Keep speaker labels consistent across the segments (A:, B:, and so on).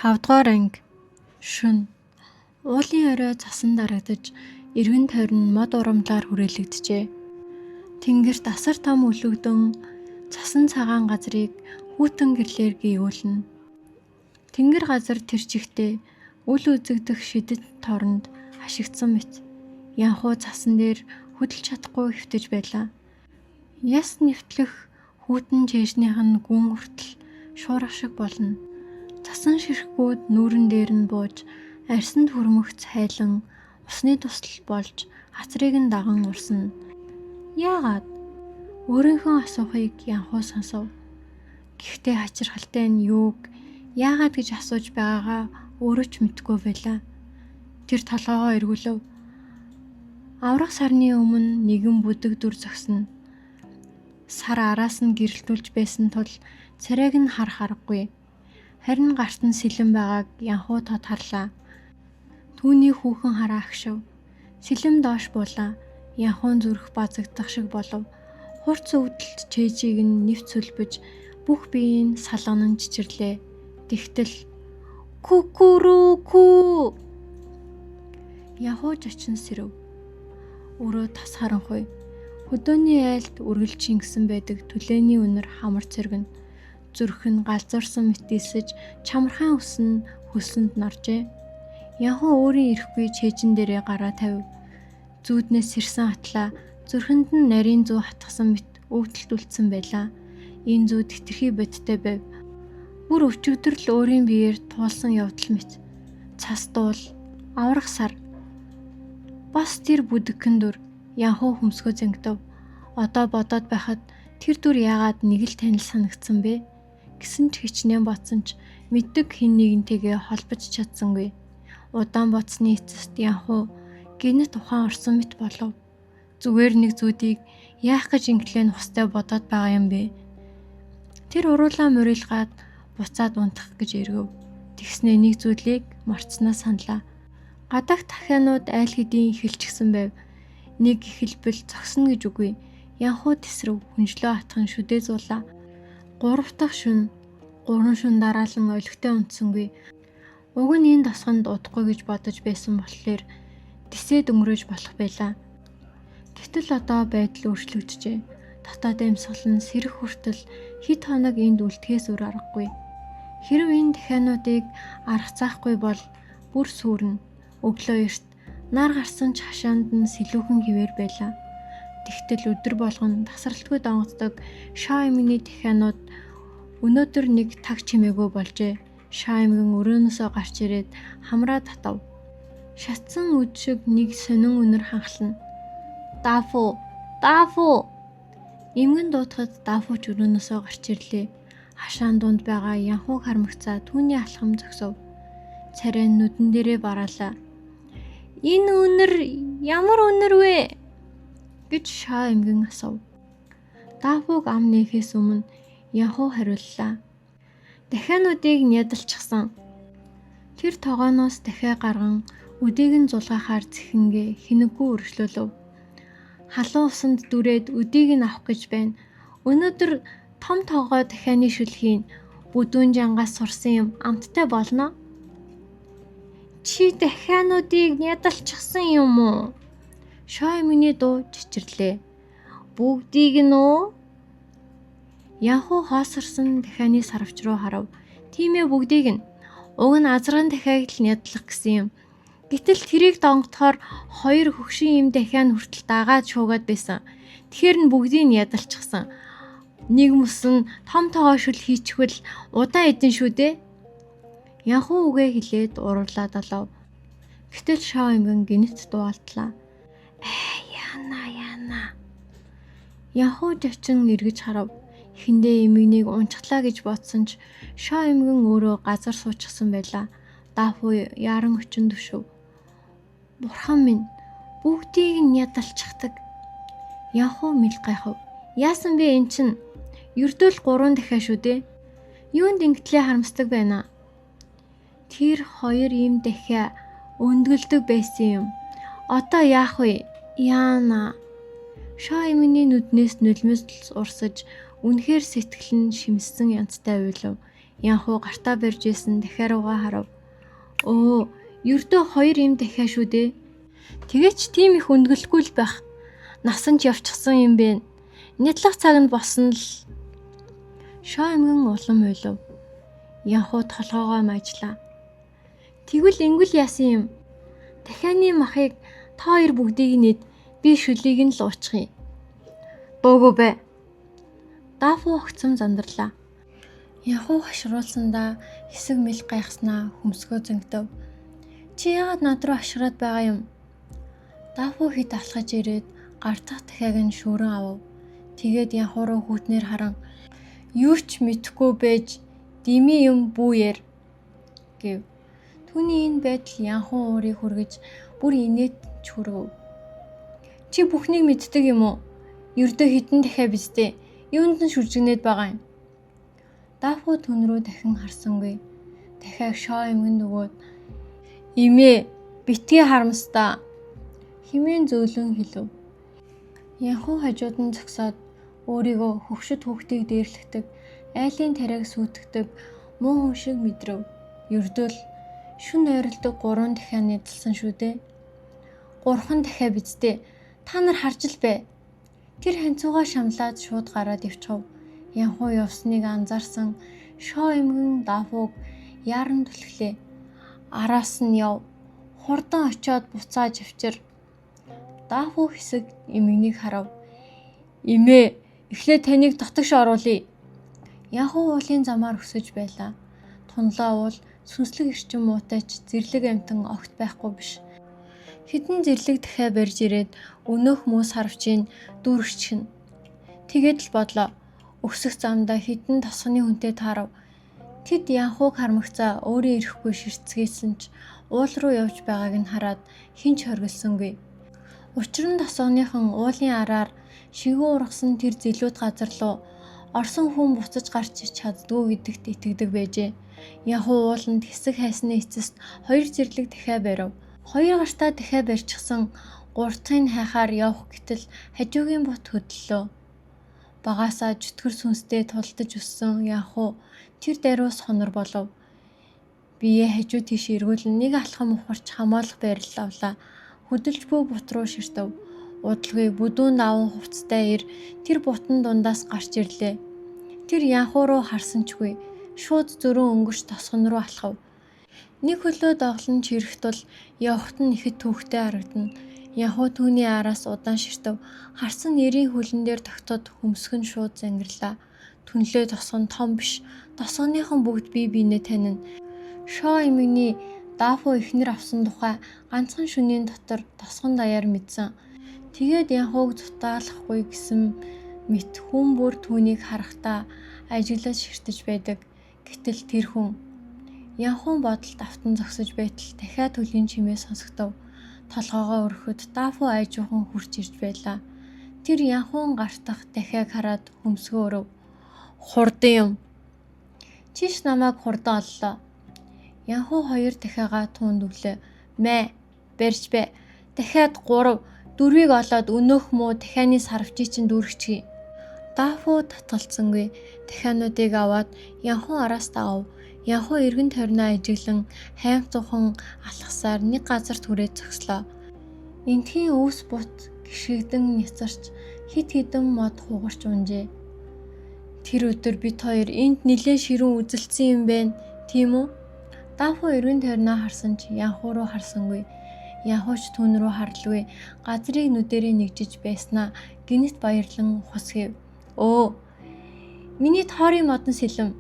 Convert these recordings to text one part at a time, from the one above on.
A: 5 дугаар анги. Шөнө. Уулын орой цасан дарагдаж, эргэн тойрон мод ургамлаар хүрээлэгджээ. Тэнгэрт асар том өлөгдөн цасан цагаан газрыг хүйтэн гэрлээр гийгүүлнэ. Тэнгэр газар тэр чигтээ үл үзэгдэх шидэт торнд хашигдсан мэт. Янхуу цасан дээр хөдөлж чадахгүй хэвтэж байлаа. Яс нэвтлэх хүйтэн чээжнийх нь гүн хүртэл шуурга шиг болно. Цасан ширхгүүд нүүрэн дээр нь бууж арьсанд хүрмэгц хайлан усны дусал болж хацрыг нь даган урсна. Яагаад? Өөрийнхөө асуухыг Янхуу сонсов. Гэхдээ хачирхалтай нь юуг яагаад гэж асууж байгаагаа өөрөө ч мэдэхгүй байлаа. Тэр толгойгоо эргүүлэв. Аврах сарны өмнө нэгэн бүдэг дүр зогсно. Сар араас нь гэрэлтүүлж байсан тул царайг нь харах аргагүй. Харин гарт нь сэлэм байгааг Янхуу тод харлаа. Түүний хүүхэн хараа агшив. Сэлэм доош буулаа. Янхуун зүрх базагдах шиг болов. Хурц өвдөлт чээжийг нь нэвт сүлбэж бүх бие нь салганан чичирлээ. Тэгтэл "Күкүрүүкүү!" Янхуу жочин сэрэв. Өрөө тас харанхуй. Хөдөөний айлд үргэлж шингэсэн байдаг түлээний үнэр хамар цэргэнэ. Зүрх нь галзуурсан мэт элсэж чамархайн үс нь хөлсөнд норжээ. Янхуу өөрийн эрэхгүй чээжин дээрээ гараа тавив. Зүүднээс сэрсэн атлаа зүрхэнд нь нарийн зүү хатгасан мэт өвдөлт үлдсэн байлаа. Энэ зүүд хэтэрхий бодиттой байв. Бүр өчигдөр л өөрийн биеэр туулсан явдал мэт. Цас дуул, аврах сар. Бас тэр бүдэгхэн дүр Янхуу хөмсгөө зангидав. Одоо бодоод байхад тэр дүр яагаад нэг л танил санагдсан бэ? Гэсэн ч хичнээн бодсон ч мэддэг хэн нэгэнтэйгээ холбож чадсангүй. Удаан бодсны эцэст Янхуу гэнэт ухаан орсон мэт болов. Зүгээр нэг зүүдийг яах гэж инглээ нухацтай бодоод байгаа юм бэ? Тэр уруулаа морилгаад буцаад унтах гэж эргэв. Тэгснээ нэг зүйлийг мартсанаа саналаа. Гадаах дахианууд айл хэдийн эхэлчихсэн байв. Нэг эхэлбэл зогсно гэж үгүй. Янхуу тэсрэв, хүнжлөө атхан шүдээ зуулаа. Гурав дахь шөнө, 3 шөнө дараалан олигтой унтсангүй. Уг нь энэ дасганд удахгүй гэж бодож байсан болохоор дисээд өнгөрөөж болох байлаа. Гэтэл одоо байдал өөрчлөгдөжээ. Дотоод амьсгал нь сэрэх хүртэл хэд хоног энд үлдэхээс өөр аргагүй. Хэрэв энэ дахиануудыг аргацаахгүй бол бүр сүйрнэ. Өглөө эрт нар гарсан ч хашаанд нь сэлүүхэн хэвээр байлаа. Тэгтэл өдөр болгон тасралтгүй донгоцдог шоо эмгэний дахианууд өнөөдөр нэг таг чимээгүй болжээ. Шоо эмгэн өрөөнөөсөө гарч ирээд хамраа татав. Шатсан үд шиг нэг сонин үнэр ханхлана. "Дафу! Дафу!" Эмгэн дуудахад Дафу ч өрөөнөөсөө гарч ирлээ. Хашаан дунд байгаа Янхууг хармагцаа түүний алхам зогсов. Царай нь нүдэн дээрээ бараалаа. "Энэ үнэр ямар үнэр вэ?" гэж шоо эмгэн асуув. Дафуг ам нээхээс өмнө Янхуу хариуллаа. "Дахиануудыг нядалчихсан." Тэр тогооноос дахиа гарган үдийг нь зулгаахаар цэхэнгээ хинэггүй үргэлжлүүлэв. "Халуун усанд дүрээд үдийг нь авах гэж байна. Өнөөдөр том тогоо дахианы шүл хийнэ. Бүдүүн жангаас сурсан юм амттай болно. Чи дахиануудыг нядалчихсан юм уу?" Шоо эмгэний дуу чичирлээ. "Бүгдийг нь үү?" Янхуу хоосорсон дахианы сарвч руу харав. "Тийм ээ, бүгдийг нь. Уг нь азарган дахиаг л нядлах гэсэн юм. Гэтэл тэрийг донготохоор хоёр хөгшин эм дахиа нь хүртэл дагаад шуугаад байсан. Тэгэхээр нь бүгдийг нь ядалчихсан. Нэг мөс нь том тогоо шүл хийчихвэл удаан идэн шүү дээ." Янхуу үгээ хэлээд уурлаад олов. Гэтэл шоо эмгэн гэнэт дуу алдлаа. "Ээ, яана, яана." Янхуу жочин эргэж харав. Эхэндээ эмгэнийг унчглаа гэж бодсон ч шоо эмгэн өөрөө газар суучихсан байлаа. Дафуу яаран өчөн түшив. "Бурхан минь, бүгдийг нь ядалчихдаг." Янхуу мэл гайхав. "Яасан бэ эн чинь? Ердөө л гурван дахиа шүү дээ. Юунд ингэтлээ харамсдаг байна?" "Тэр хоёр эм дахиа өндгөлдөг байсан юм. Одоо яах вэ? Яана." Шоо эмгэний нүднээс нулимс урсаж үнэхээр сэтгэл нь шимссэн янзтай уйлав. Янхуу гартаа барьж исэн дахиа руугаа харав. Өө, ердөө хоёр юм дахиа шүү дээ. Тэгээч тийм их өндгөлгүй л байх. Насан ч явчихсан юм бэ. Нятлах цаг нь болсон л. Шоо эмгэн улам уйлав. Янхуу толгоогоо маажлаа. Тэгвэл ингүүл яасан юм? Дахианы махыг та хоёр бүгдийг нь ид, би шүлийг нь л уучих юм. Дуугүй бай. Дафу огцом зандарлаа. Янхуу хашруулсандаа хэсэг мэл гайхснаа хөмсгөө зөнгөдөв. Чи яагаад над руу хашгираад байгаа юм? Дафу хэд алхаж ирээд гар дахь дахиаг нь шүүрэн авав. Тэгээд Янхуу руу хүйтнээр харан юу ч мэдэхгүй байж дими юм бүү яар гэв. Түүний энэ байдал Янхуу уурыг хүргэж бүр инээд ч хүргэв. Чи бүхнийг мэддэг юм уу? Ердөө хэдэн дахиа биз дээ. Юунд нь шүржигнээд байгаа юм? Дафу түн рүү дахин харсангүй. Дахиад шоо эмгэн нөгөөд "Имээ, битгий харамсдаа" хэмээн зөөлөн хэлв. Янхуу хажууд нь зогсоод өөрийгөө хөгшөд хүүхдийг дээрлэхдэг, айлын тариаг сүйтгэдэг муу хүн шиг мэдрэв. Ердөө л шүн ойролдог 3 дахиа нядлсан шүү дээ. 3 дахиа биз дээ. Та нар харж л бай. Тэр ханцуугаа шамлаад шууд гараад явчихав. Янхуу явсныг анзаарсан шоо эмгэн Дафуг яаран түлхлээ. Араас нь яв. Хурдан очиод буцааж авчир. Дафу хэсэг эмгэнийг харав. Эмээ, эхлээд таныг дотогш оруулъя. Янхуу уулын замаар өсөж байлаа. Тунлаа уул сүнслэг эрчим муутай ч зэрлэг амьтан огт байхгүй биш. Хэдэн зэрлэг дахиа барьж ирээд өнөөх муу сарвчийг дүүргэчихнэ. Тэгээд л бодлоо. Өсөх замдаа хэдэн тосгоны хүнтэй таарав. Тэд Янхууг харамгацаа өөрөө ирэхгүй ширтсгээсэн ч уул руу явж байгааг нь хараад хэн ч хоригдсонгүй. Учир нь тосгоныхон уулын араар шигүү ургасан тэр зэлүүд газар руу орсон хүн буцаж гарч чаддгүй гэдэгт итгэдэг байжээ. Янхуу ууланд хэсэг хайсны эцэст хоёр зэрлэг дахиа барив. Хоёр гартаа дахиа барьчихсан гурав дахьыг хайхаар явах гэтэл хажуугийн бут хөдлөлөө. Багаасаа чөтгөр сүнстэй тултаж өссөн Янхуу тэр даруйс хонор болов. Биеэ хажуу тийш эргүүлэн нэг алхам ухарч хамгаалах байрлал авлаа. Хөдөлж буй бут руу ширтэв. Удалгүй бүдүүн даван хувцастай эр тэр бутан дундаас гарч ирлээ. Тэр Янхуу руу харсан ч гүй. Шууд зөрөн өнгөрч тосгон руу алхав. Нэг хөлөө доголон чирэх тул явахад нь ихэд түүхтэй харагдана. Янхуу түүний араас удаан ширтэв. Харсан нэрийн хөлн дээр тогтоод хөмсг нь шууд зангирлаа. Түнлээ тосгон том биш. Тосгоныхон бүгд бие биенээ танина. Шоо эмгэний Дафу эхнэр авсан тухай ганцхан шөнийн дотор тосгон даяар мэдсэн. Тэгээд Янхууг зутаалахгүй гэсэн мэт хүн бүр түүнийг харахтаа ажиглаж ширтэж байдаг. Гэтэл тэр хүн Янхуун бодолд автан зогсож байтал дахиад хөлийн чимээ сонсогдов. Толгойгоо өргөхөд Дафу айжуухан хурж ирж байлаа. Тэр Янхуун гартах дахиаг хараад хөмсгөө өрөв. Хурдан юм. Чи ч намайг хурдан оллоо. Янхуу хоёр дахиагаа туунд өглөө. Мэ, барьж бай. Дахиад 3, 4-ийг олоод өнөөх муу дахианы сарвчийг чинь дүүргэчихье. Дафу татгалцсангүй. Дахиануудыг аваад Янхуу араас дагав. Янхуу эргэн тойрноо ажиглан хаймт ухан алхасаар нэг газарт хүрээд зогслоо. Эндхийн өвс бут гишгэгдэн няцарч хэд хэдэн мод хугарч унжээ. Тэр өдөр бид хоёр энд нилээн ширүүн үзэлцсэн юм байна, тийм үү? Дафу эргэн тойрноо харсан ч Янхуу руу харсангүй. Янхуу ч түүн рүү харлгүй. Газрыг нүдэрээ нэгжиж байснаа гэнэт баярлан ухасгэв. Өө, миний тоорын модон сэлэм.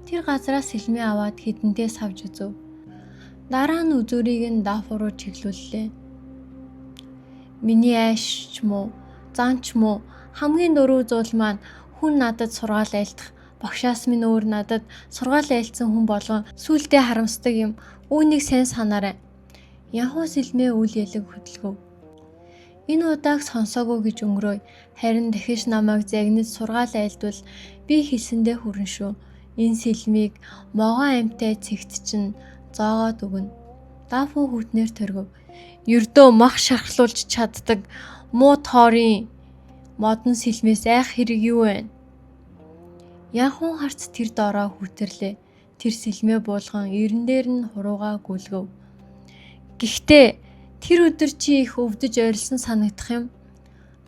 A: Тэр газраас сэлмээ аваад хэдэнтэй савж үзэв. Дараа нь үзүүрийг нь Дафу руу чиглүүллээ. Миний айш ч муу, зан ч муу, хамгийн дөрөв зүйл маань хүн надад сургаал айлтах. Багшаас минь өөр надад сургаал айлтсан хүн болгон сүүлдээ харамсдаг юм. Үүнийг сайн санаарай. Янхуу сэлмээ үл ялэг хөдөлгөв. Энэ удааг сонсоогүй гэж өнгөрөөе. Харин дахиж намайг загнаж сургаал айлдвал би хэлсэндээ хүрнэ шүү. Энэ сэлмийг могон амьтай цэгт чинь зоогоод өгнө. Дафу хүйтнээр торгив. Ердөө мах шархлуулж чаддаг муу тоорын модон сэлмээс айх хэрэг юу вэ? Янхун харц тэр доороо хүүтэрлээ. Тэр сэлмээ буулган эрен дээр нь хуруугаа гүйлгэв. Гэхдээ тэр өдөр чи их өвдөж ойрлсон санагдах юм.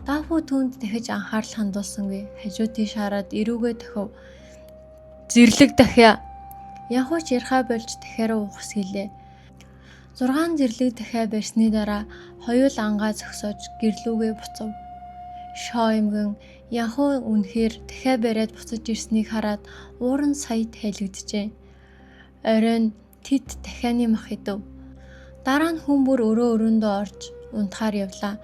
A: Дафу түүнд дахиж анхаарал хандуулсангүй. Хажуу тийш хараад эрүүгээ тохив. Зэрлэг дахиа. Янхууч ярхаа болж дахиараа ухас хэлээ. 6 зэрлэг дахиа барьсны дараа хоёул ангаа зогсоож гэрлүүгээ буцав. Шоо эмгэн Янхуу үнэхээр дахиа бариад буцаж ирснийг хараад ууран сая тайлэгджээ. Оройн тэд дахианы мах идэв. Дараа нь хүн бүр өрөө өрөөндөө орж унтахаар явлаа.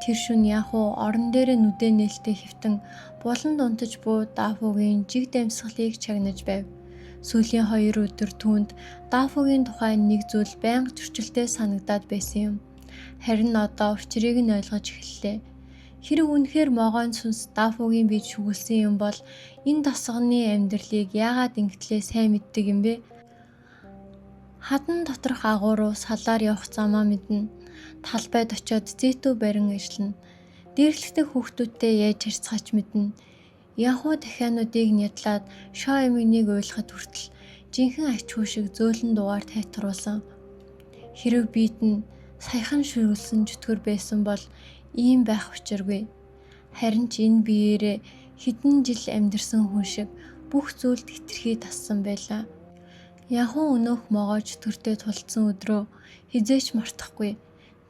A: Тэр шөнө Янхуу орон дээрээ нүдээ нээлттэй хэвтэн буланд унтаж буй Дафугийн жигд амьсгалыг чагнаж байв. Сүүлийн 2 өдөр түүнд Дафугийн тухай нэг зүйл байнга зөрчилтэй санагдаад байсан юм. Харин одоо учрыг нь ойлгож эхэллээ. Хэрэг үнэхээр могойн сүнс Дафугийн биед шүглэсэн юм бол энэ тосгоны амьдралыг яагаад ингэтлээ сайн мэддэг юм бэ? Хадан доторх агуу руу салаар явах замаа мэднэ. Талбайд очиод зэтүү барин ажиллана. Дээрлэхтэй хүүхдүүдтэй яаж харьцахаач мэднэ. Янхуу дахиануудыг нядлаад шоо эмгэнийг уйлахад хүртэл жинхэнэ ач хүү шиг зөөлөн дугаар тайтгаруулсан. Хэрэв бид нь саяхан шүглэсэн чөтгөр байсан бол ийм байх учиргүй. Харин ч энэ биеэрээ хэдэн жил амьдарсан хүн шиг бүх зүйлд хэтэрхий тассан байлаа. Янхуу өнөөх могой чөтгөртэй тулцсан өдрөө хэзээ ч мартахгүй.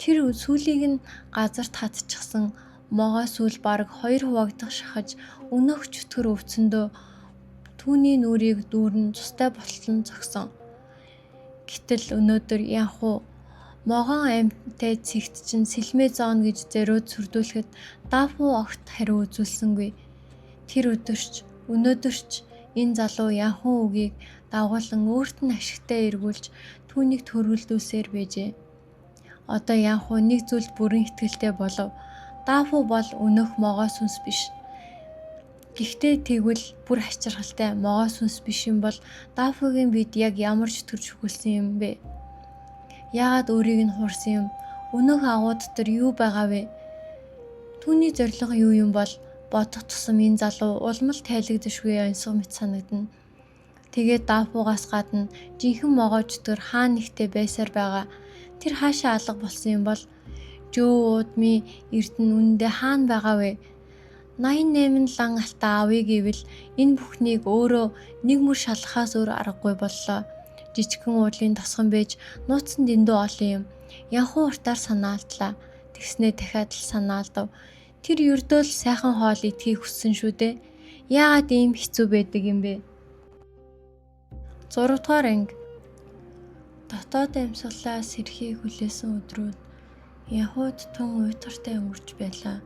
A: Тэр сүүлийг нь газарт хатчихсан могой сүүл бараг 2 хуваагдах шахаж өнөөх чөтгөр өвцөндөө түүний нүрийг дүүрэн цустай болтол нь зогсон. Гэтэл өнөөдөр Янхуу могоон амьтай цэгт чинь сэлмээ зооно гэж зориуд сүрдүүлэхэд Дафу огт хариу үзүүлсэнгүй. Тэр өдөрч өнөөдөрч энэ залуу Янхуу үгийг дагуулан өөрт нь ашигтай эргүүлж түүнийг төрөлдүүлсээр байжээ. Одоо Янхуу нэг зүйлд бүрэн итгэлтэй болов. Дафу бол өнөөх могой сүнс биш. Гэхдээ тэгвэл бүр ачирхалтай могой сүнс биш юм бол Дафугийн бид яг ямар чөтгөр шүглэсэн юм бэ? Яагаад өөрийг нь хуурсан юм? Өнөөх агуу дотор юу байгаа вэ? Түүний зорилго юу юм бол бодох тусам энэ залуу улам л тайлагдашгүй оньсго мэт санагдана. Тэгээд Дафугаас гадна жинхэнэ могой чөтгөр хаа нэгтээ байсаар байгаа. Тэр хаашаа алга болсон юм бол Жөө уудмын эрдэнэ үнэндээ хаана байгаа вэ? 88 лан алтаа авъя гэвэл энэ бүхнийг өөрөө нэг мөр шалгахаас өөр аргагүй боллоо. Жижигхэн уулын тосгон байж нууцсан дэндүү олон юм. Янхуу уртаар санаа алдлаа. Тэгснээ дахиад л санаа алдав. Тэр ердөө л сайхан хоол идэхийг хүссэн шүү дээ. Яагаад ийм хэцүү байдаг юм бэ? 6 дугаар анги. Дотоод амьсгалаа сэрхий хүлээсэн өдрүүд Янхууд тун уйтгартай өнгөрч байлаа.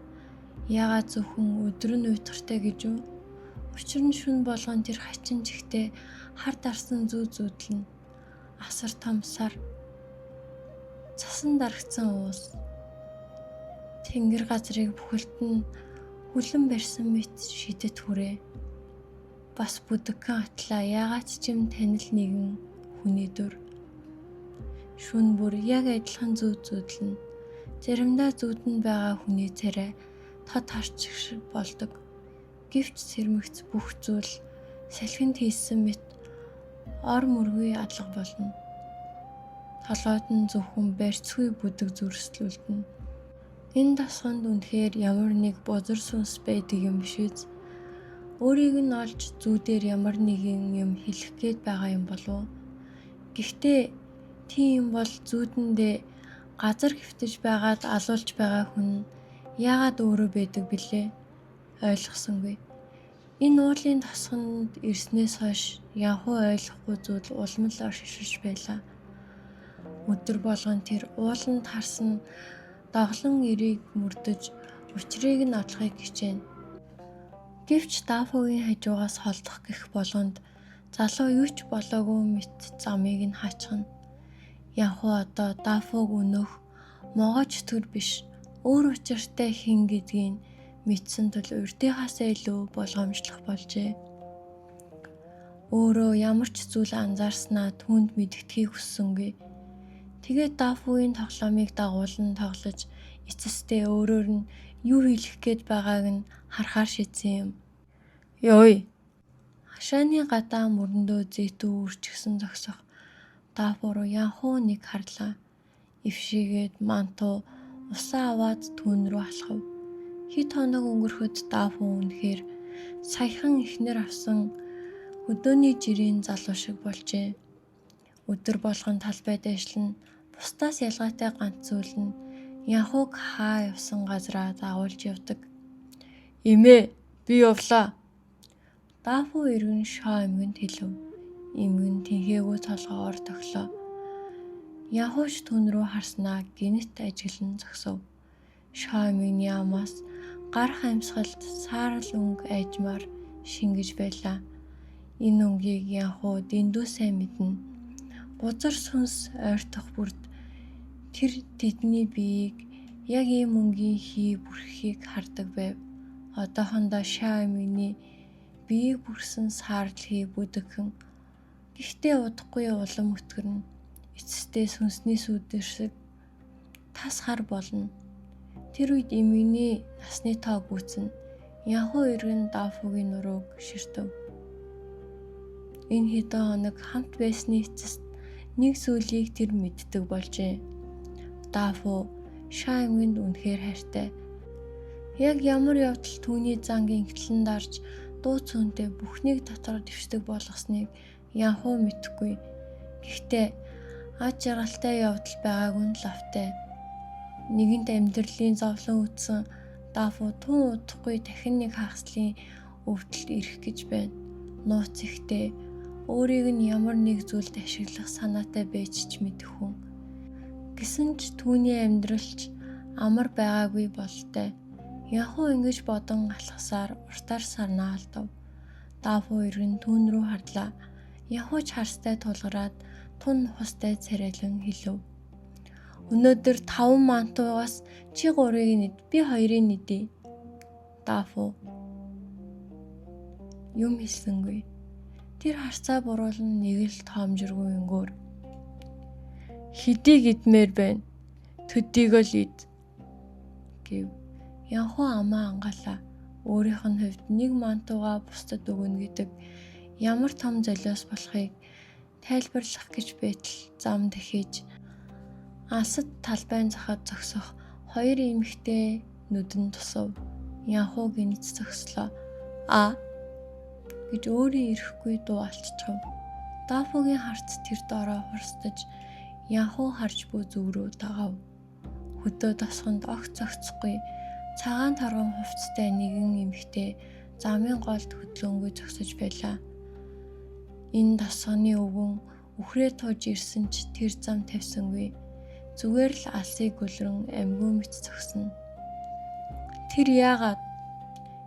A: Яагаад зөвхөн өдөр нь уйтгартай гэж үү? Учир нь шөнө болгон тэр хачин чихтэй хар дарсан зүү зүүдлэнэ. Асар том сар, цасан дарагдсан уус, тэнгэр газрыг бүхэлд нь хүлэн барьсан мэт шидэт хүрээ. Бас бүдэгхэн атлаа яагаад ч юм танил нэгэн хүний дүр. Шөнө бүр яг адилхан зүү зүүдлэнэ. Заримдаа зүүдэнд байгаа хүний царай тод харчих шиг болдог. Гэвч сэрмэгц бүх зүйл салхинд хийссэн мэт ор мөргүй алга болно. Толгойд нь зөвхөн барьцгүй бүдэг зүрслүүлдэнэ. Энэ тосгонд үнэхээр ямар нэг бузар сүнс байдаг юм биш биз? Өөрийг нь олж зүүдээр ямар нэгэн юм хэлэх гээд байгаа юм болов уу? Гэхдээ тийм бол зүүдэндээ газар хэвтэж байгаад алуулж байгаа хүн нь яагаад өөрөө байдаг билээ? Ойлгосонгүй. Энэ уулын тосгонд ирснээс хойш Янхуу ойлгохгүй зүйл улам л оршиж байлаа. Өдөр болгон тэр ууланд харсан доголон эрийг мөрдөж учрыг нь олохыг хичээнэ. Гэвч Дафугийн хажуугаас холдох гэх болгонд залуу юу ч болоогүй мэт замыг нь хаачихна. Янхуу одоо Дафуг өнөөх могой чөтгөр биш өөр учиртай хэн гэдгийг мэдсэн тул урдынхаасаа илүү болгоомжлох болжээ. Өөрөө ямар ч зүйл анзаарснаа түүнд мэдгэдэгхийг хүссэнгүй. Тэгээд Дафугийн тоглоомыг дагуулан тоглож эцэстээ өөрөөр нь юу хэлэх гээд байгааг нь харахаар шийдсэн юм. Йой. Хашааны гадаа мөрөндөө зэтүү үржигсэн зогсох Дафу руу Янху нэг харлаа. Ившигээд Манту усаа аваад түүн рүү алхав. Хэд хоног өнгөрөхөд Дафу үнэхээр саяхан эхнэр авсан хөдөөний жирийн залуу шиг болжээ. Өдөр болгон талбайд ажиллана. Бусдаас ялгаатай ганц зүйл нь Янхуг хаа явсан газраа дагуулж явдаг. "Эмээ, би явлаа." Дафу эргэн Шоо эмгэнд хэлэв. Эмгэн тэнхээгүй толгоогоор тохилоо. Янху ч түүн рүү харснаа гэнэт ажиглан зогсов. Шоо эмгэний амаас гарах амьсгалд саарал өнгө айжмаар шингэж байлаа. Энэ өнгийг Янху дэндүү сайн мэднэ. Гузар сүнс ойртох бүрд тэр тэдний биеийг яг ийм өнгийн хий бүрхэхийг хардаг байв. Одоохондоо Шоо эмгэний биеийг бүрхсэн саарал хий бүдэгхэн. Гэхдээ удахгүй улам өтгөрнө. Эцэстээ сүнсний сүдэрсэг тас хар болно. Тэр үед эмгэний насны тоо гүйцэнэ. Янху эргэн Дафугийн нурууг ширтэв. Энэ хэдэн хоног хамт байсны эцэст нэг зүйлийг тэр мэддэг болжээ. Дафу Шоо эмгэнд үнэхээр хайртай. Яг ямар явдал түүний занг ингэтлэн дарж дуу цөөнтэй бүхнийг дотор дэвшдэг болгосныг Янху мэдэхгүй. Гэхдээ ад жаргалтай явдал байгаагүй нь лавтай. Нэгэнт амьдралын зовлон үтсэн Дафу тун удахгүй дахин нэг хагаслын өвдөлт ирэх гэж байна. Нууц ихтэй өөрийг нь ямар нэг зүйлд ашиглах санаатай байж ч мэдэх хүн. Гэсэн ч түүний амьдралч амар байгаагүй бололтой. Янху ингэж бодон алхасаар уртаар сарнаа алдав. Дафу эргэн түүн рүү харлаа. Янху ч харстай тулгараад тун хустай царайлан хэлэв. Өнөөдөр 5 мантуугаас чи 3-ыг нэд, би 2-ыг нэдье. Дафу юм хэлсэнгүй. Тэр харцаа буруулан нэг л тоомжиргүй өнгөөр. Хэдийг идмээр байна. Төдийгөө л ид гэв. Янху амаа ангаалаа. Өөрийнх нь хувьд нэг мантуугаа бусдад өгнө гэдэг ямар том золиос болохыг тайлбарлах гэж байтал зам дахиж алсад талбайн захад зогсох хоёр эмэгтэй нүдэн тусав. Янху гэнэт зогслоо. "А" гэж өөрийн ирэхгүй дуу алтчихав. Дафугийн харц тэр доороо хурстаж Янху харж буй зүг рүү дагав. Хөдөө тосгонд огт зогсохгүй цагаан торгон хувцастай нэгэн эмэгтэй замын голд хөдлөөнгүй зогсож байлаа. Энэ тосгоны өвгөн үхрээ тууж ирсэн ч тэр зам тавьсангүй. Зүгээр л алсыг гүлрэн амьгүй мэт зогсно. Тэр яагаад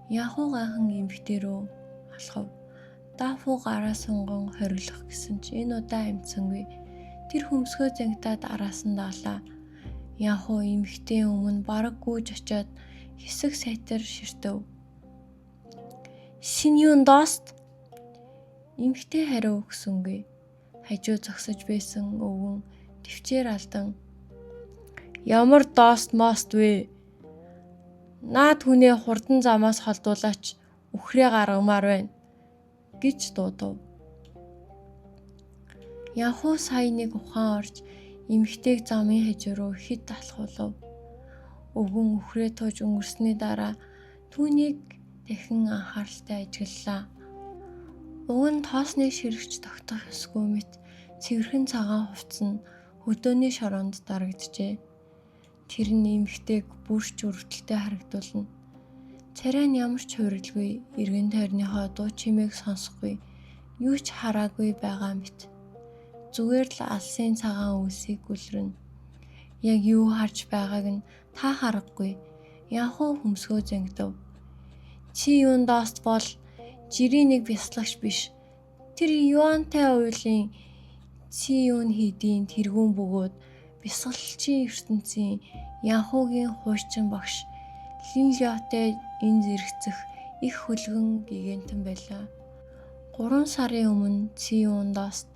A: Янху гайхан эмэгтэй рүү алхав. Дафу гараа сунган хориглох гэсэн ч энэ удаа амжсангүй. Тэр хөмсгөө зангидаад араас нь даалаа. Янху эмэгтэй өмнө бараг гүйж очиод хэсэг сайтар ширтэв. "Син юун дост?" Эмэгтэй хариу өгсөнгүй. Хажуу зогсож байсан өвгөн төвчээр алдан "Ямар дост мост вэ? Наад хүнээ хурдан замаас холдуулаач үхрээ гаргамаар байна" гэж дуудав. Янху сая нэг ухаан орж эмэгтэйг замын хажуу руу хэд алхуулав. Өвгөн үхрээ тууж өнгөрсний дараа түүнийг дахин анхааралтай ажиглалаа. Уг нь тоосны ширэгч тогтох ёсгүй мэт цэвэрхэн цагаан хувцас нь хөдөөний шороонд дарагджээ. Тэр нь эмэгтэйг бүр ч өрөвдөлтэй харагдуулна. Царай нь ямар ч хувиралгүй, эргэн тойрныхоо дуу чимээг сонсохгүй, юу ч хараагүй байгаа мэт. Зүгээр л алсын цагаан үйлсийг гүлрэнэ. Яг юу харж байгааг нь та харахгүй. Янху хөмсгөө зангидав. Чи юун дост бол жирийн нэг бяслагч биш. Тэр юантай уйлын чи юун хийдийн тэргүүн бөгөөд бясалгалчийн ертөнцийн Янхугийн хуучин багш Линлётой энэ зэрэгцэх их хөлгөн гигантан байлаа. 3 сарын өмнө Ци юун дост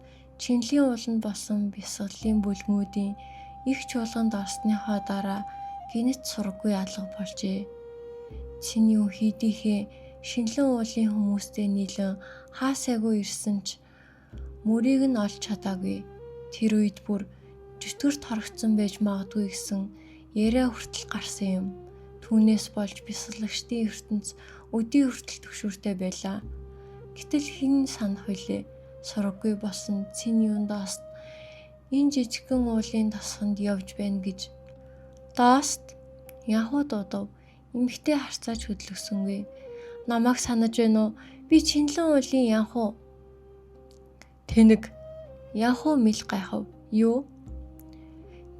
A: Чинлийн ууланд болсон бясалгалын бүлгүүдийн их чуулганд орсныхоо дараа гэнэт сураггүй алга болжээ. Чин юун хийдийнхээ Шинлэн уулын хүмүүстэй нийлэн хаа сайгүй ирсэн ч мөрийг нь олж чадаагүй. Тэр үед бүр чөтгөрт хорогдсон байж магадгүй гэсэн яриа хүртэл гарсан юм. Түүнээс болж бясалгагчдын ертөнц өдий хүртэл түгшүүртэй байлаа. Гэтэл хэн санах вүлээ? Сураггүй болсон Цинь Юн Дост энэ жижигхэн уулын тосгонд явж байна гэж. Дост Янхуу дуудав. Эмэгтэй харцааж хөдлөсөнгүй. Намайг санаж байна уу? Би Чинлэн уулын Янхуу. Тэнэг. Янхуу мэл гайхав. Юу?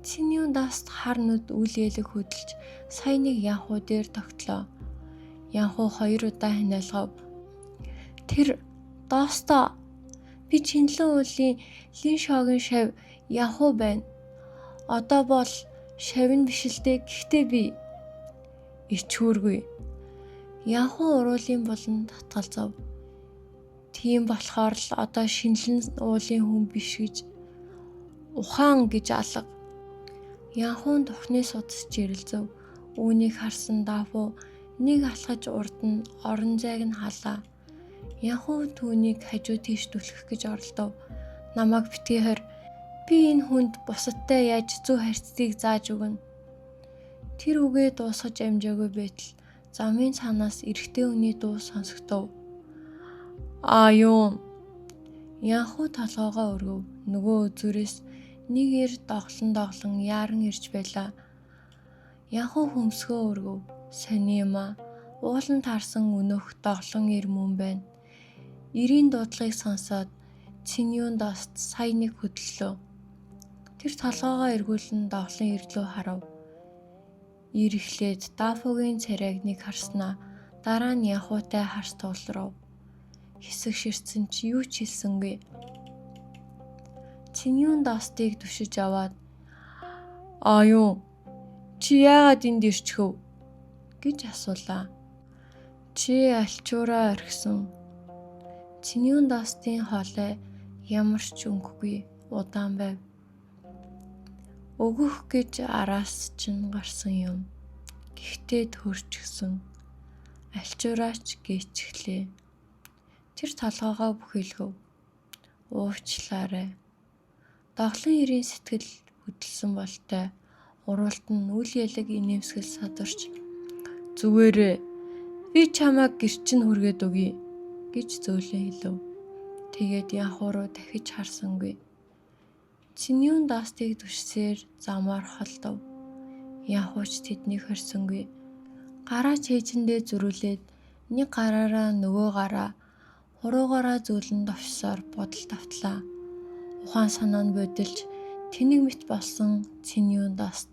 A: Цинь Юн Дост хар нүд үл ялэг хөдөлж сая нэг Янхуу дээр тогтлоо. Янхуу хоёр удаа ханиалгав. Тэр Достоо би Чинлэн уулын Лин шогийн шав Янхуу байна. Одоо бол шав нь биш л дээ. Гэхдээ би ичхүүргүй. Янхуу уруулын булан татгалзав. Тийм болохоор л одоо Шинлэн уулын хүн биш гэж ухаан гэж алга. Янхуун тухны судас чирэлзэв. Үүнийг харсан Дафу нэг алхаж урд нь орон зайг нь халаа. Янхуу түүнийг хажуу тийш түлхэх гэж оролдов. Намайг битгий хорь. Би энэ хүнд бусадтай яаж зөв харьцдгийг зааж өгнө. Тэр үгээ дуусгаж амжаагүй байтал замын цаанаас эрэгтэй хүний дуу сонсогдов. Аа юу? Янхуу толгойгоо өргөв. Нөгөө үзүүрээс нэг эр доглон доглон яаран ирж байлаа. Янхуу хөмсгөө өргөв. Сони юм аа. Уулан таарсан өнөөх доглон эр мөн байна. Эрийн дуудлагыг сонсоод Цинь Юн Дост сая нэг хөдлөлөө. Тэр толгойгоо эргүүлэн доглон эр лүү харав. Эр эхлээд Дафугийн царайг нэг харснаа дараа нь Янхуутай харс тулрав. Хэсэг ширтсэн ч юу ч хэлсэнгүй. Цинь Юн Достыг түшиж аваад "Аа юу? Чи яагаад энд ирчихв?" гэж асуулаа. Чи альчуураа орхисон. Цинь Юн Достын хоолой ямар ч өнгөгүй удаан байв. Өгөх гэж араас чинь гарсан юм. Гэхдээ төрчихсөн. Альчуураач гээчглээ. Тэр толгойгоо бүхийлгэв. Уучлаарай. Доглон эрийн сэтгэл хөдлөсөн болтой. Уруулд нь үл ялэг инээмсэглэл садарч "Зүгээрээ. Би чамайг гэрт чинь хүргээд өгье" гэж зөөлөн хэлэв. Тэгээд Янхуу руу дахиж харсангүй. Цинь Юн Достыг түшсээр замаар холдов. Янхуу ч тэднийг хорьсонгүй. Гараа цээжиндээ зөрүүлээд нэг гараараа нөгөө гараа хуруугаараа зөөлөн товшсоор будалд автлаа. Ухаан санаа нь будилж тэнэг мэт болсон Цинь Юн Дост.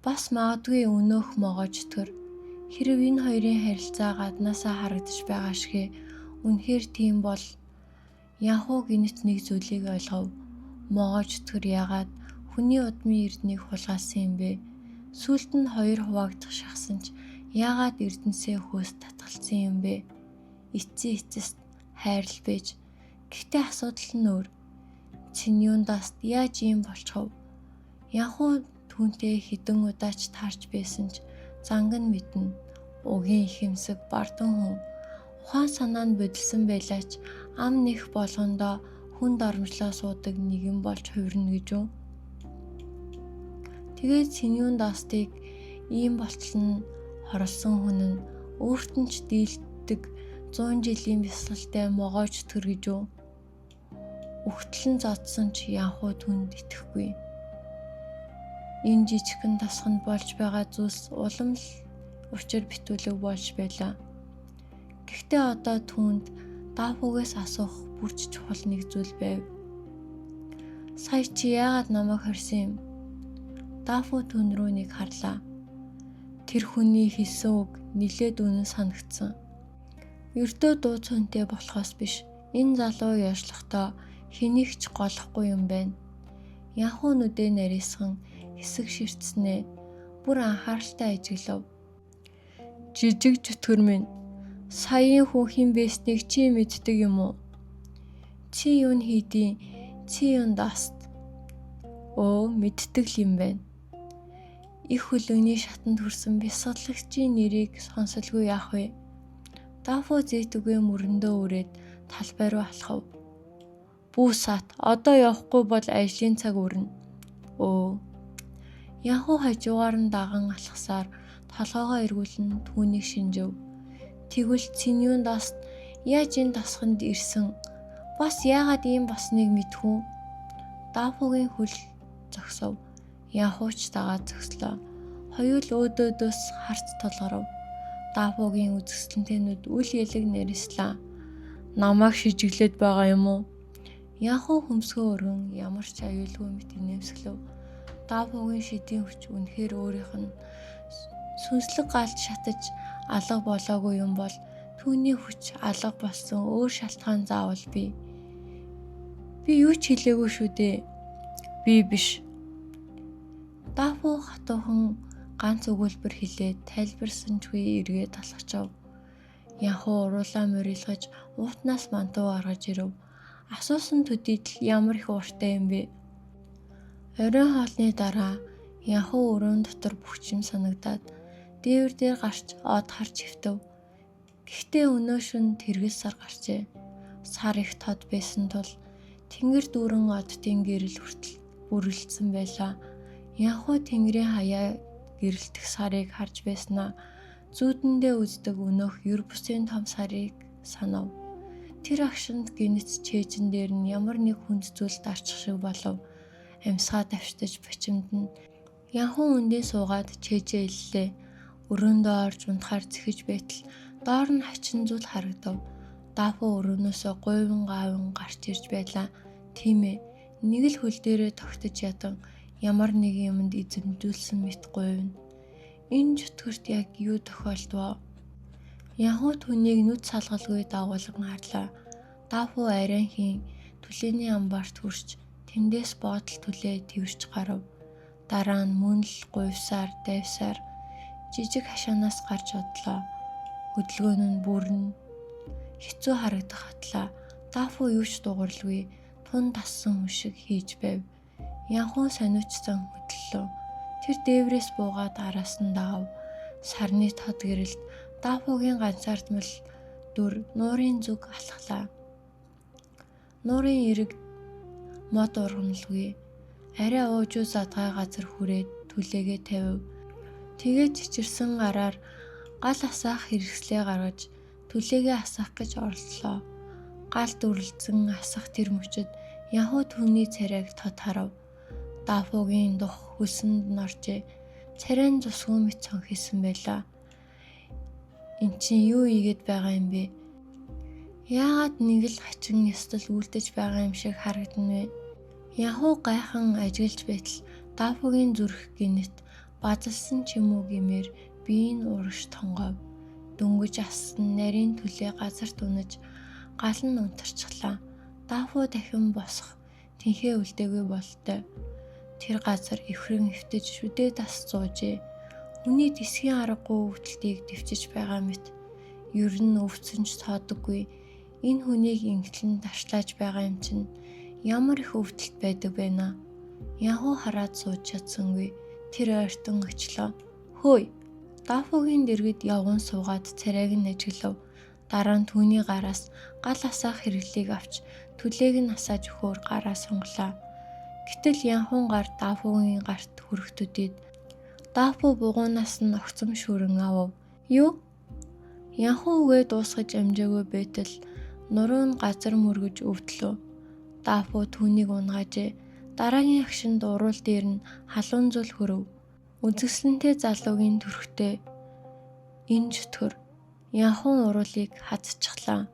A: Бас магадгүй өнөөх могой чөтгөр. Хэрэв энэ хоёрын харилцаа гаднаасаа харагдаж байгаа шигээ үнэхээр тийм бол Янхуу гэнэт нэг зүйлийг ойлгов. Могой чөтгөр яагаад хүний удмын эрднийг хулгайлсан юм бэ? Сүүлд нь хоёр хуваагдах шахсан ч яагаад эрдэнэсээ хөөс татгалцсан юм бэ? Эцсийн эцэст хайр л байж. Гэхдээ асуудал нь өөр. Цинь Юн Дост яаж ийм болчихов? Янхуу түүнтэй хэдэн удаач таарч байсан ч занг нь мэднэ. Угийн ихэмсэг бардам хүн. Ухаан санаа нь будилсан байлаа ч ам нэх болгондоо хүн доромжлоо суудаг нэгэн болж хувирна гэж үү? Тэгээд Цинь Юн Достыг ийм болтол нь хорлосон хүн нь өөрт нь ч дийлдэг 100 жилийн бясалгалтай могой чөтгөр гэж үү? Үхтэл нь зодсон ч Янхуу түүнд итгэхгүй. Энэ жижигхэн тосгонд болж байгаа зүйлс улам л учир битүүлэг болж байлаа. Гэхдээ одоо түүнд Дафугаас асуух бүр ч чухал нэг зүйл байв. Сая чи яагаад намайг хорьсон юм? Дафу түүн рүү нэг харлаа. Тэр хүний хэлсэн үг нилээд үнэн санагдсан. Ердөө дуу цөнтэй болохоос биш. Энэ залуу яшлахдаа хэнийг ч голохгүй юм байна. Янхуу нүдээ нарийсхан хэсэг ширтснээ бүр анхааралтай ажиглав. Жижиг чөтгөр минь, саяын хүн хэн байсныг чи мэддэг юм уу? Чи юун хийдийн? Чи юун даст? Өө, мэддэг л юм байна. Их хөлөгний шатанд хүрсэн бясалгагчийн нэрийг сонсолгүй яах вэ? Дафу зээтүгэ мөрөндөө үрээд талбай руу алхав. Бүү сат одоо явахгүй бол ажлын цаг үрнэ. Өө. Янхуу хажуугаар нь даган алхасаар толгоогоо эргүүлэн түүнийг шинжив. Тэгвэл Цинюн даст яаж энэ дасганд ирсэн? Бас яагаад ийм болсныг мэдэх үү? Дафугийн хөл зогсов. Янхууч дагаад зогслоо. Хоёул өөдөөдөөс харц тулгарв. Дафугийн үзэсгэлэнтэй нүд үл ялэг нэрслээ. Намайг шижиглээд байгаа юм уу? Янхуу хөмсгөө өргөн ямар ч аюулгүй мэт инээмсэглэв. Дафугийн шидийн хүч үнэхээр өөрийнх нь сүнслэг галд шатаж алга болоогүй юм бол түүний хүч алга болсон өөр шалтгаан заавал бий. Би юу ч хэлээгүй шүү дээ. Би биш. Дафу хатуухан ганц өгүүлбэр хэлээд тайлбарсанчгүй эргээд алхачав. Янхуу уруулаа морилгож уутнаас мантуу гаргаж ирэв. Асуусан төдийд л ямар их ууртай юм бэ? Оройн хоолны дараа Янхуу өрөөн дотор бөхчим санагдаад дээвэр дээр гарч од харж хэвтэв. Гэхдээ өнөө шөнө тэргэл сар гарчээ. Сар их тод байсан тул тэнгэр дүүрэн оддын гэрэл хүртэл бүрэлдсэн байлаа. Янхуу тэнгэрийн хаяа гэрэлтэх сарыг харж байснаа зүүдэндээ үздэг өнөөх ер бусын том сарыг санав. Тэр агшинд гинэт чээжин дээр нь ямар нэг хүнд зүйл дарчих шиг болов. Амьсгаа давчдаж бочимд нь Янхуу өндийн суугаад чээжээ эллээ. Өрөөндөө орж унтахаар зэхэж байтал доор нь хачин зүйл харагдав. Дафу өрөөнөөсөө гуйван гаавн гарч ирж байлаа. Тийм ээ. Нэг л хөл дээрээ тогтож ядан ямар нэг юмд эзэмдүүлсэн мэт гуйвна. Энэ чөтгөрт яг юу тохиолдвоо? Янхуу түүнийг нүд салгалгүй дагуулан харлаа. Дафу арайхийн түлээний амбаарт хүрч тэндээс боодол түлээ тэрч гарав. Дараа нь мөн л гуйвсаар дайвсаар жижиг хашаанаас гарч одлоо. Хөдөлгөөн нь бүрэн хэцүү харагдах атлаа. Дафу юу ч дуугарлгүй тун дассан хүн шиг хийж байв. Янхуу сониучсан хөдлөлөө. Тэр дээврээс буугаад араас нь дагав. Сарны тод гэрэлд Дафугийн ганцаардмал дүр нуурын зүг алхлаа. Нуурын эрэг мод ургамлгүй. Арай уужуу задгай газар хүрээд түлээгээ тавив. Тэгээд чичирсэн гараар гал асаах хэрэгслээ гаргаж түлээгээ асаах гэж оролдлоо. Гал дүрлцэн асах тэр мөчид Янхуу түүний царайг тод харав. Дафугийн дух хөлсөнд нь оржээ. Царай нь цусгүй мэт цонхисон байлаа. Эн чинь юу ийгээд байгаа юм бэ? Яагаад нэг л хачин ёсдол үлдэж байгаа юм шиг харагдана вэ? Янхуу гайхан ажиглаж байтал Дафугийн зүрх гинэт базалсан ч юм уу гэмээр бие нь урагш тонгов. Дөнгөж ассан нарийн түлээ газарт унаж гал нь унтарчглаа. Дафу дахин босох тэнхээ үлдээгүй бололтой. Тэр газар эвхрэн эвтэж шүдээ тас зуужээ. Хүний тэсгийн аргагүй өвдөлтийг дэвчиж байгаа мэт. Ер нь өвдсөн ч тоодоггүй. Энэ хүнийг ингэтлэн дарчлааж байгаа юм чинь ямар их өвдөлт байдаг байна. Янхуу хараад сууж чадсангүй. Тэр ойртон очлоо. Хөөе. Дафугийн дэргэд явган суугаад царайг нь ажиглав. Дараа нь түүний гараас гал асаах хэрэглийг авч түлээг нь асааж өгөхөөр гараа сунгалаа. Гэтэл Янхуун гар Дафугийн гарт хүрэх төдийд Дафу бугуунаас нь огцом шүрэн авав. Юу? Янхуу үгээ дуусгаж амжаагүй байтал нуруу нь газар мөргөж өвдлөө. Дафу түүнийг унгаажээ. Дараагийн агшинд уруул дээр нь халуун зул хөрөв. Үзэсгэлэнтэй залуугийн төрхтэй энэ чөтгөр Янхуун уруулыг хазчихлаа.